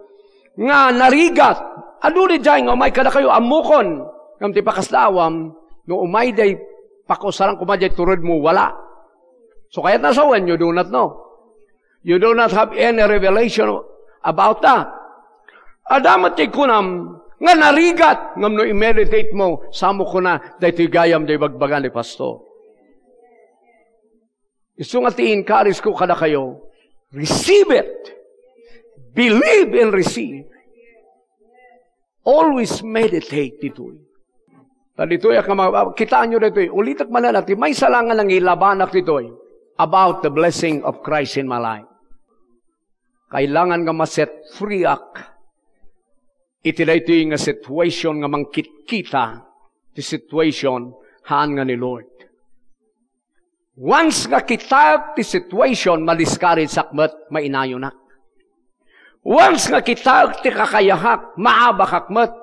nga narigat. Adu diay nga umay kadakayo, ammokon. Ngem ti pakasdaawam, no umay diay pakusaran koma diay tured mo, wala. So, kayat na sawen, you do not know. You do not have any revelation about that. Adda met ti kunam nga narigat, ngem no i-meditate mo, samo kuna, daytoy gayam, daytoy ibagbaga ni Pastor. Isu nga ti encourage ko kadakayo, receive it. Believe and receive. Always meditate ditoy. Ta ditoy, a kama-, kitaenyo ditoy, ulitek manen, ti maysa la nga nangilabanak ditoy about the blessing of Christ in my life. Kailangan nga ma-set free ak iti daytoy nga situation nga mangkitkita ti situation haan nga ni Lord. Once nga kitaek ti situation, ma-discourage ak met, mainayonak. Once nga kitaek ti kakayahak, maabakak met.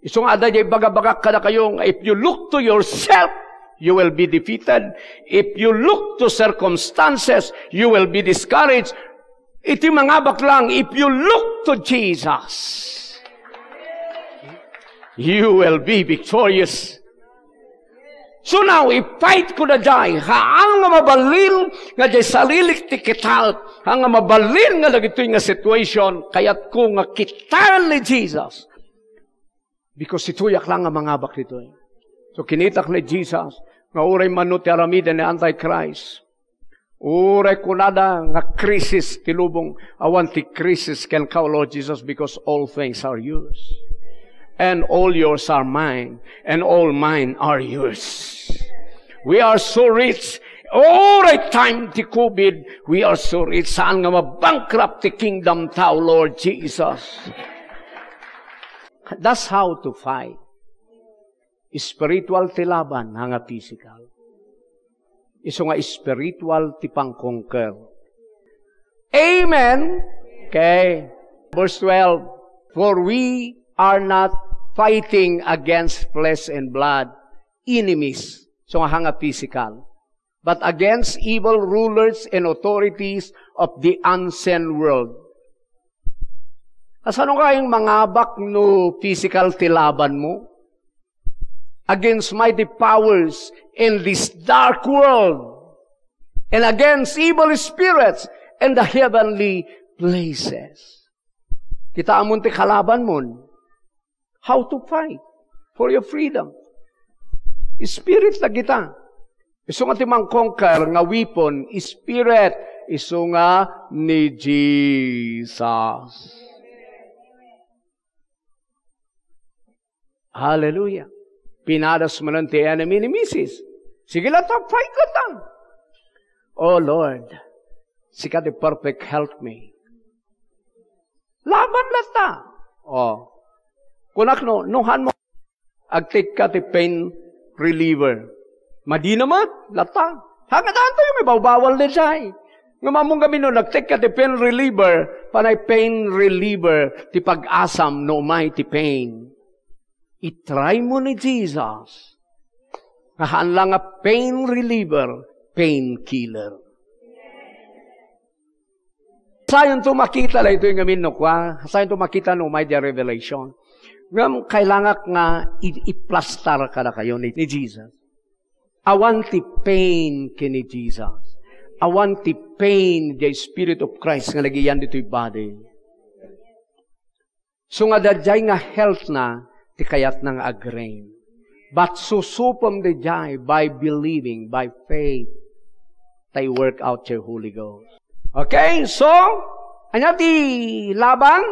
Isu nga adda diay ibagabagak kadakayo nga if you look to yourself, you will be defeated. If you look to circumstances, you will be discouraged. Iti mangabak lang, if you look to Jesus, you will be victorious. So now, i-fight ko daydiay, haan nga mabalin nga diay sarilik ti kitaek, haan nga mabalin nga dagitoy nga situation, kayatko nga kitaen ni Jesus. Because ituyak lang nga mangabak ditoy. So, kinitak ni Jesus nga uray mano ti aramiden ni Antichrist. Uray kunada nga krisis ti lubong, awan ti krisis kenka, Lord Jesus, because all things are yours. And all yours are mine, and all mine are yours. We are so rich. Uray time ti COVID, we are so rich. Saan nga mabankrupt ti kingdom tao, Lord Jesus? That's how to fight. Spiritual ti laban, haan nga physical. Isu nga spiritual ti pangkonker. Amen? Okay. Verse twelve, "For we are not fighting against flesh and blood, enemies." So nga, haan nga physical. "But against evil rulers and authorities of the unseen world." Kasano kayang mangabak no physical ti laban mo? "Against mighty powers in this dark world, and against evil spirits in the heavenly places." Kitaem ti kalabanmon. How to fight for your freedom. Spirit dagita. Isu nga ti mangkonker nga weapon, spirit, isu nga ni Jesus. Hallelujah. Pinadas manen ti enemy ni misis. Sige latta, fight latta. Oh Lord, sika ti perfect help me. Laban latta. Oh. Kunak no, no han mo, agtekka ti pain reliever. Madina met, latta. Hangad anto yung ibawbawal ni jay. Nga mamung kami no, nagtekka ti pain reliever, panay pain reliever, ti pag-asam no umay ti pain. Itry mo ni Jesus. Nga haan lang nga pain reliever, painkiller. Sayon to makita daytoy ngamin no kua, sayon to makita no may dia revelation. Ngem kailangak nga i-, iplastar kadakayo ni, ni Jesus. Awan ti pain ken ni Jesus. Awan ti pain the Spirit of Christ nga nagiyan ditoy body. So nga daydiay nga health na, ti kayatna nga ag-reign. But susupem daydiay by believing, by faith, ta i-work out your Holy Ghost. Okay, so, ania ti laban?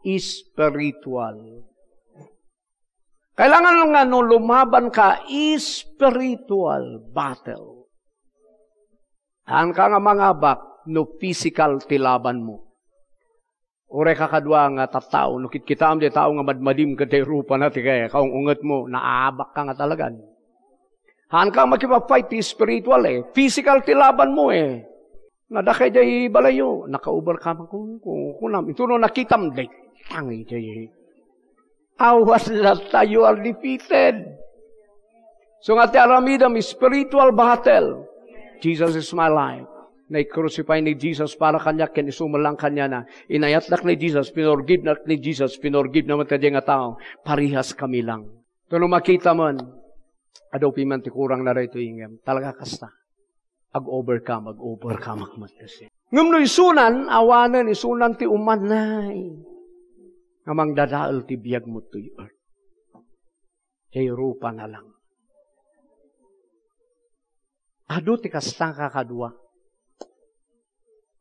Spiritual. Kailangan nga no lumaban ka, spiritual battle. Haan ka nga mangabak no physical ti laban mo. Uray kakadua nga tattao, no kitkitaam di tao nga madmadim ket ti rupana ti kaya, kaung-unget mo, naabak ka nga talagan. Haan ka makipag-fight ti spiritual eh. Physical ti laban mo eh. Nadakay di balayo, naka-overcome ako, ku-, kunam. Ito no nakitam, day, tangay di. Awas latta, you are defeated. So nga ti aramidem, spiritual battle. Jesus is my life. Nai-crucify ni Jesus para kaniak, ken isu met lang kaniana. Inayatnak ni Jesus, pinorgivenak ni Jesus, pinorgive naman ta di nga tao. Parehas kami lang. Ito no makita man, adu piman ti kurang na daytoy ingem. Talaga kasta. Ag-overcome, ag-overcome ak met kasi. Ngem no isunan, awanen, isunan ti umanay. Nga mangdadael ti biag mo toy earth. Kay rupa na lang. Adu ti kasta nga kakadua.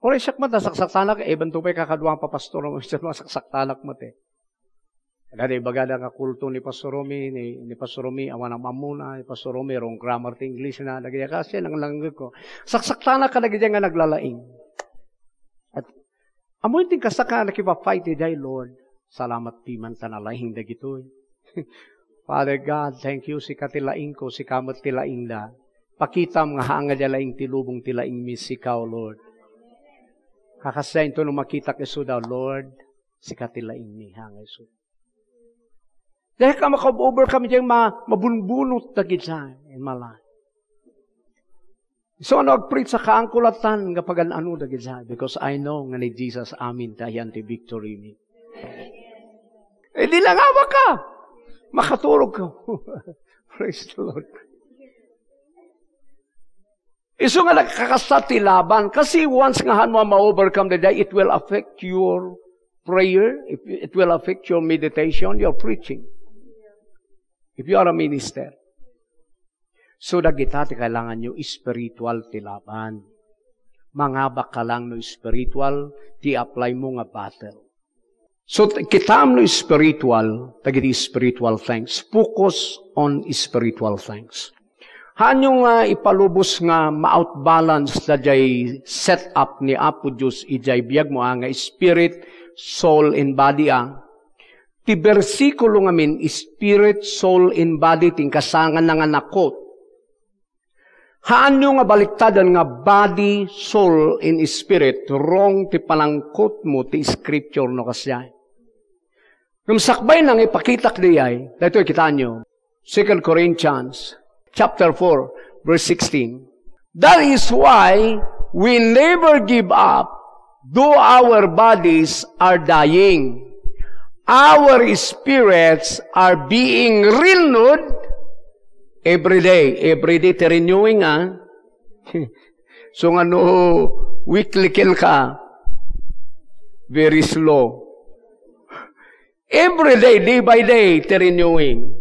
Uray siak met, nasaksaktanak, even to pay kakadua nga papastor, siak met, nasaksaktanak met eh. Dada ibagada nga kulto ni Pastor Romy, ni, ni Pastor Romy, awan ang mamuna, ni Pastor Romy, wrong grammar ti English na, dagiti kasi nang langgek ko. Saksaktanak kadagiti nga naglalaing. At, amoy ti kasta ka nakipa-fight idiay, Lord. Salamat piman ta nalaing dagitoy. Father God, thank you, sika ti laing ko, sika met ti laing da. Pakitam nga haan nga dia laing ti lubong ti laing mi, sika, O Lord. Kakasdiay into no makitak isu da, Lord, sika ti laing mi, haan nga isu. Dahil ka maka-overcome diay ma-, mabunbunot dagiti in my life. So, ano, ag-preach a kaanko latan nga pagan-ano dagiti, because I know nga ni Jesus amin ti ayan ti victory mi. Eh, di lang awak ka. Makaturog ka. Praise the Lord. Isu nga nagkakasta ti laban. Kasi once nga haan mo ma-overcome the day, it will affect your prayer, if, it will affect your meditation, your preaching. If you are a minister. So, dagita ti kailangan nyo, spiritual ti laban. Mangabak ka lang no spiritual, ti apply mo nga battle. So, t-, kitaem no spiritual, dagiti spiritual things. Focus on spiritual things. Haanyo nga ipalubos nga ma-outbalance daydiay setup ni Apo Dios idiay biag mo, a, nga spirit, soul, and body, a. Ti bersikulo ngamin, spirit, soul, and body, ti inkasangan nga nakot. Haanyo nga baliktaden nga body, soul, and spirit. Wrong ti panangkot mo ti scripture no kasdiay. Ngem sakbay nang ipakitak diay, daytoy kitaenyo. Second Corinthians chapter four, verse sixteen. That is why we never give up, though our bodies are dying. Our spirits are being renewed every day. Every day, ti renewing, ah. So nga no, weekly ken ka, very slow. Every day, day by day, ti renewing.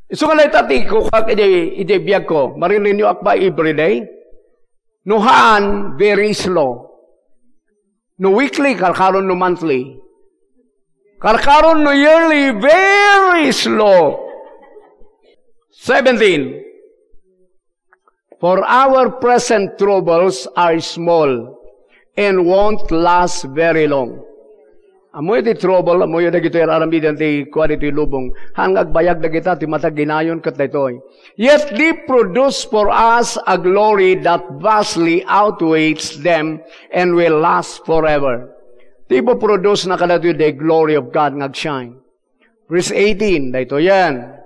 Isu nga layta ti kukuak iti, iti biag ko. Marirenew ak ba every day? No haan, very slow. No weekly, karkaron no monthly. Karkaron no yearly, very slow. Seventeen. For our present troubles are small and won't last very long. Ammoyo ti trouble, ammoyo dagitoy aramiden ti kua ditoy lubong. Haan nga agbayag dagita ti mataginayon ket daytoy. Yet they produce for us a glory that vastly outweighs them and will last forever. Ti ipoproduce na kadagitoy the glory of God nga agshine. Verse eighteen, daytoy yan.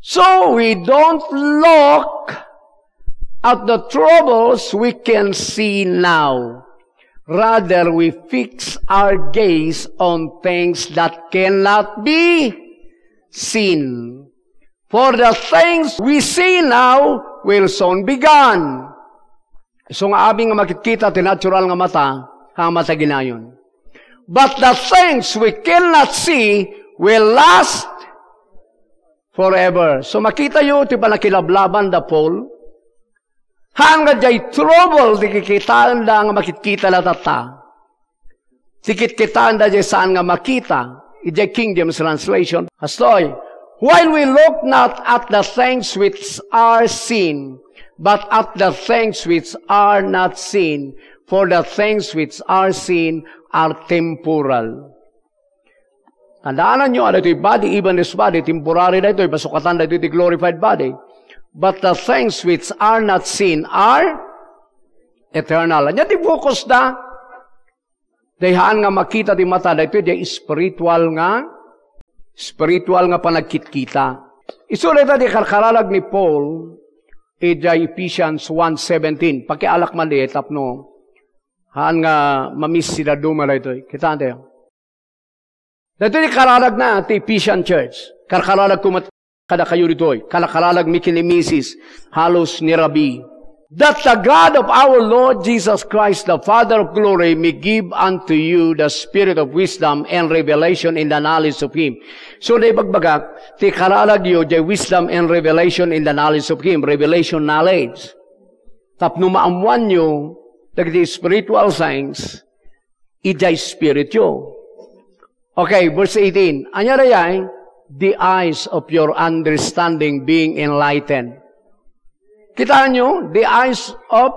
So we don't look at the troubles we can see now. Rather, we fix our gaze on things that cannot be seen. For the things we see now will soon be gone. So nga amin nga makitkita ti natural nga mata, nga mataginayon. But the things we cannot see will last forever. So makitayo ti panakilablaban da Paul. Haan nga diay trouble ti kikitaenda nga makitkita la tatta. Ti kitkitaenda diay saan nga makita. Idiay King James translation. Kastoy, while we look not at the things which are seen, but at the things which are not seen, for the things which are seen are temporal. Tandaananyo, a daytoy body, even this body, temporary daytoy, pasukatan daytoy ti glorified body. But the things which are not seen are eternal. Ania ti focus da? Diay haan nga makita ti mata, daytoy diay spiritual nga, spiritual nga panagkitkita. Isu dayta ti karkaralag ni Paul, idiay Ephesians one seventeen. Pakialak man di tapno haan nga ma-miss ti dadduma daytoy. Kitaan tayo. Daytoy ti kararagna ti Ephesian Church. Karkararag koma kadakayo ditoy. Karkaralag mi ken ni Misis, halos ni Rabi. That the God of our Lord Jesus Christ, the Father of glory, may give unto you the spirit of wisdom and revelation in the knowledge of Him. So, naibagbagak, ti kararagyo, the wisdom and revelation in the knowledge of Him. Revelation knowledge. Tapno maammoanyo, dagiti spiritual things, idiay spirityo. Okay, verse eighteen. Ania dayay? The eyes of your understanding being enlightened. Kitaenyo? The eyes of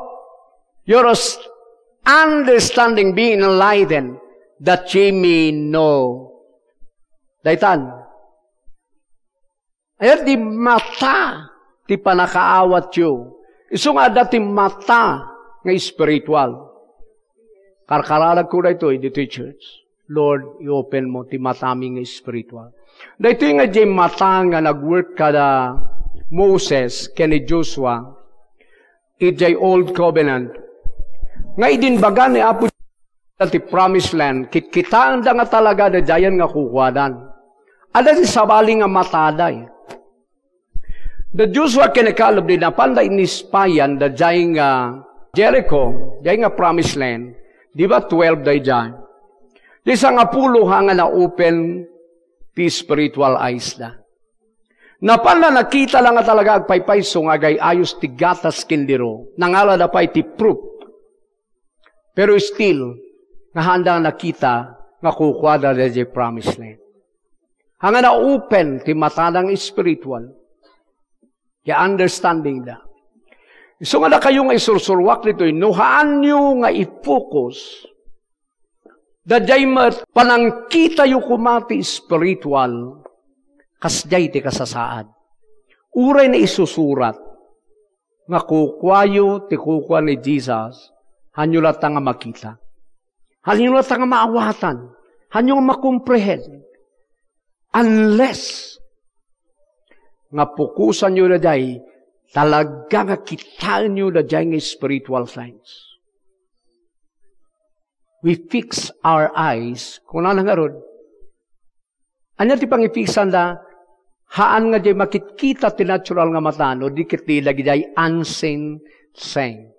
your s-, understanding being enlightened, that ye may know. Daytan. Ania ti mata ti panakaawatyo. Isu nga adda ti mata nga spiritual. Karkararagko daytoy, ditoy church. Lord, i-open mo ti matami nga spiritual. Daytoy nga diay mata nga nag-work kada Moses ken ni Joshua, idiay Old Covenant. Nga idi inbaga ni Apo ti promised land, kitkitaenda nga talaga daydiayen nga kukuadan. Adda ti sabali nga matada. Da Joshua ken ni Caleb, di napanda inispayan daydiay nga Jericho, daydiay nga promised land, di ba twelve daydiay? Di sangapulo nga na-open ti spiritual eyes da. Napanda nakita la nga talaga agpaypayso nga agay-ayos ti gatas ken diro. Nangalada pay ti proof. Pero still, nga haanda nakita nga kukuada daydiay promised land. Haan nga na-open ti matada nga spiritual. Ya understanding da. Isu nga dakayo nga isursuruak ditoy, no haanyo nga i-focus, daydiay met panangkitayo koma ti spiritual, kasdiay ti kasasaad. Uray naisusurat, nga kukuayo ti kukua ni Jesus, haanyo latta nga makita. Haanyo latta nga maawatan. Haanyo nga makomprehend. Unless nga pukosanyo daydiay, talaga nga kitaenyo daydiay nga spiritual things. We fix our eyes, kunana ngarud, ania ti pangipiksanda? Haan nga diay makitkita ti natural nga mata, no di ket di dagidiay unseen thing.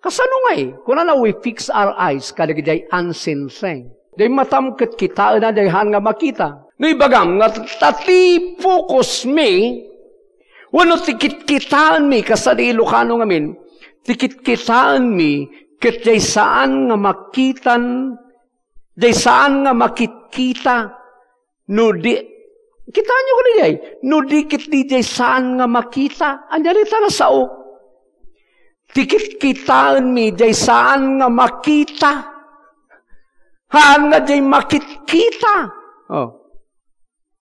Kasano ngay? Kunana, we fix our eyes kadagidiay unseen thing. Diay matam ket kitaenna, diay haan nga makita. No ibagam nga ta ti focus mi, wenno ti kitkitaenmi, kas adi Ilocano ngamin, ti kitkitaenmi, ket diay saan nga makitan, diay saan nga makitkita, no di, kitaenyo kadi diay, no di ket diay saan nga makita, ania dayta nga sao? Ti kitkitaenmi, diay saan nga makita. Haan nga diay makitkita. Oh.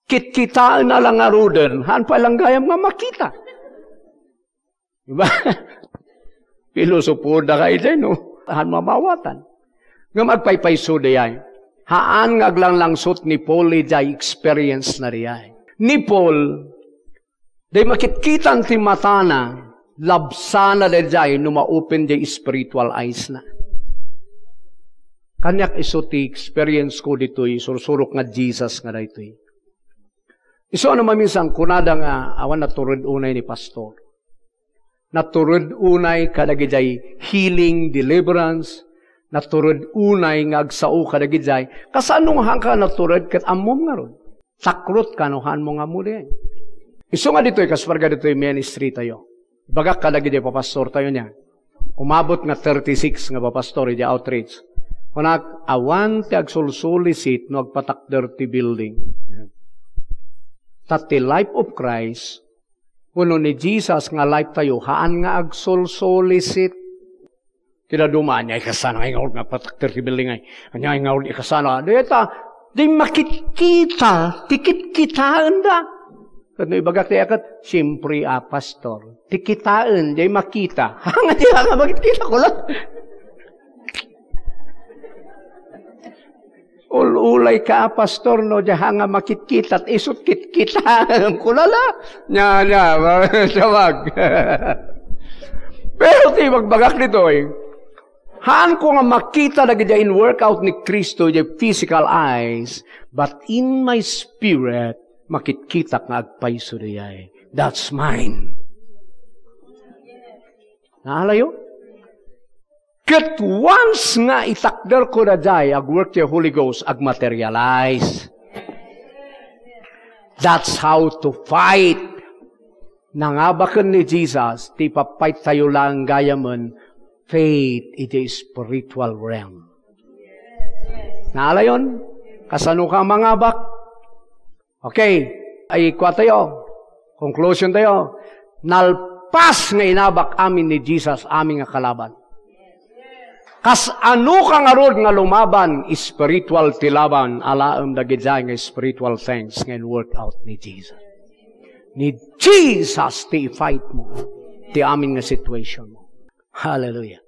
Kitkitaenna la ngaruden, haan pay la gayam nga makita. Diba? Pilosopoda ka iti, no? Haan mamawatan. Ngem agpaypayso diay. Haan nga aglanglangsot ni Paul idiay experience na diay. Ni Paul, diay makitkitan ti matana, labsana daydiay no ma-open diay spiritual eyes na. Kaniak isu ti experience ko ditoy, sursurok nga Jesus nga daytoy. Isu a maminsan, kunada nga awan natured unay ni pastor. Natured unay kadagidiay healing, deliverance. Natured unay nga agsao kadagidiay. Kasano nga haanka natured ket ammom ngarud? Takrot kano haanmo nga ammo diay. Isu nga ditoy, kas parga ditoy ministry tayo. Ibagak kadagidiay papastor tayo niya. Umabot nga thirty-six nga papastor idiay outreach. Kunak, awan ti agsulsulisit no agpatakder ti building. Ta ti life of Christ, wenno ni Jesus nga life tayo, haan nga agsulsulisit. Ti dadduma, ania ikasana nga ingaud nga agpatakder ti building ay? Ania ingaud ikasana? Dayta, diay makitkita, ti kitkitaenda. Ket no ibagak ti akat, siempre, a, pastor. Ti kitaen, diay makita. Nga diay nga makitkita, kulat. Ul-ulayka, a, pastor, no, diay nga makitkita, isut kitkita. Kulala. Nia, nia, tawag. Pero ti ibagbagak ditoy, haanko nga makita dagidiay in-work out ni Cristo idiay physical eyes, but in my spirit, makitkitak nga agpayso diay. That's mine. Naalayo? Ket once nga itakderko daydiay, agwork ti Holy Ghost, agmaterialize. That's how to fight. Nangabaken ni Jesus, ti ipapfight tayo laeng gayamen, faith iti spiritual realm. Naalayon? Kasano ka mangabak? Okay, ay kua tayo. Conclusion tayo. Nalpas nga inabak amin ni Jesus, amin nga kalaban. Kasano ka ngarud nga lumaban, spiritual ti laban, alaem dagidiay nga spiritual things nga in-work out ni Jesus. Ni Jesus ti i-fight mo, ti amin nga situation mo. Hallelujah.